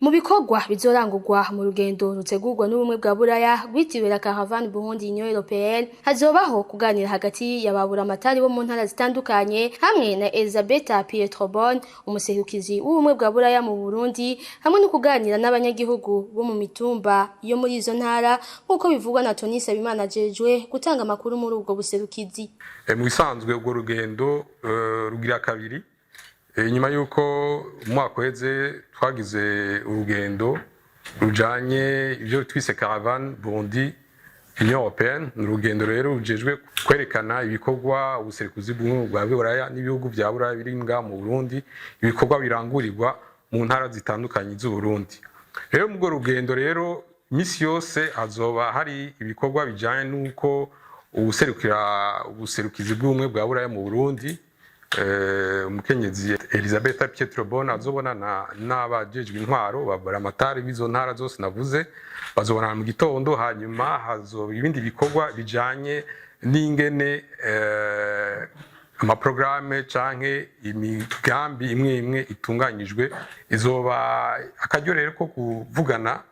Mu bikorwa bizorangurwa mu rugendo rutegurwa n'Ubumwe bwa Buraya rwitiriwe la Caravane Burundi Union Européenne, hazobaho kuganira hagati ya ba buramatari bo mu ntara zitandukanye hamwe na Elisabetta Pietrobon, umuserukizi w'Ubumwe bwa Buraya mu Burundi, hamwe no kuganira n'abanyagihugu bo mu mitumba yo muri izo ntara, nk'uko bivugwa na Tony Sabimana ajejwe gutanga amakuru muri ubwo buserukizi. Mu bisanzwe urwo rugendo rugira kabiri, inyuma y'uko umwaka uheze twagize urugendo rujanye ibyo twise Caravane Burundi Union Européenne. Ni urugendo rero rujejwe kwerekana ibikorwa ubuserukizi bw'Ubumwe bwa Buraya n'ibihugu vya Buraya biri ngaha mu Burundi, ibikorwa birangurirwa mu ntara zitandukanye z'u Burundi. Rero mu urwo rugendo rero, misi yose hazoba hari ibikorwa bijanye n'uko ubuserukira ubuserukizi bw'Ubumwe bwa Buraya mu Burundi, umukenyezi Elisabetta Pietrobon, azobonana n'abajejwe intwaro, ba buramatari b'izo ntara zose navuze. Bazobonana mu gitondo, hanyuma hazoba ibindi bikorwa bijanye n'ingene amaprograme canke imigambi imwe imwe itunganyijwe. Izoba akaryo rero ko kuvugana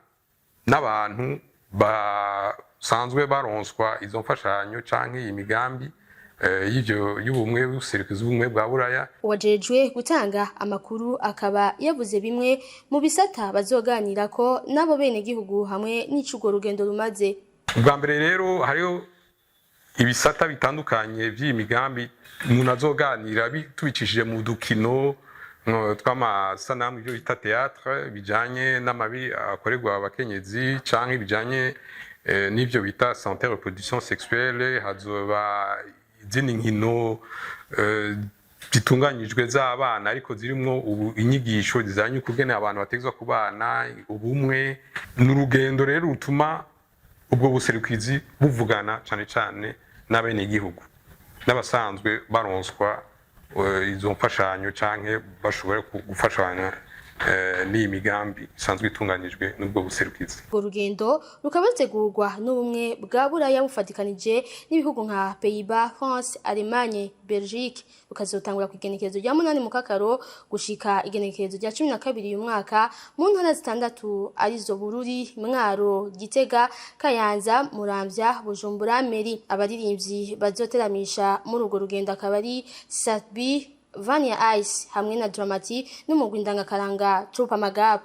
n'abantu basanzwe baronswa izo mfashanyo canke iyi migambi y'ivyo y'ubumwe, buserukizi bw'Ubumwe bwa Buraya. Uwajejwe gutanga amakuru akaba yavuze bimwe mu bisata bazoganirako n'abo benegihugu hamwe n'ico urwo rugendo rumaze. Ubwa mbere rero hariho ibisata bitandukanye by'iyi migambi umuntu azoganira tubicishije mu dukino tw'amasanamu, ibyo bita théâtre, bijanye n'amabi akorerwa abakenyezi canke bijanye n'ivyo bita santé reproduction sexuelle. Hazoba izindi nkino zitunganyijwe z'abana, ariko zirimwo ubu inyigisho zijanye ukugene abantu bategezwa kubana ubumwe. Ni urugendo rero rutuma ubwo buserukizi buvugana cane cane n'abenegihugu n'abasanzwe baronswa izo mfashanyo canke bashobora gufashanya n'iyi migambi isanzwe itunganijwe n'ubwo buserukizi. Urwo rugendo rukaba rutegurwa n'Ubumwe bwa Buraya bufatikanije n'ibihugu nka Pays-Bas, France, Allemagne, Belgique, rukazotangura ku igenekerezo rya 8 Mukakaro gushika igenekerezo rya 12 uyu mwaka mu ntara zitandatu, arizo Bururi, Mwaro, Gitega, Kayanza, Muramvya, Bujumbura Mairie. Abaririmbyi bazoteramisha muri urwo rugendo akaba ari Sat-B, Vania Ice hamwe na Drama T n'umugwi ndangakaranga Troupe Amagaba.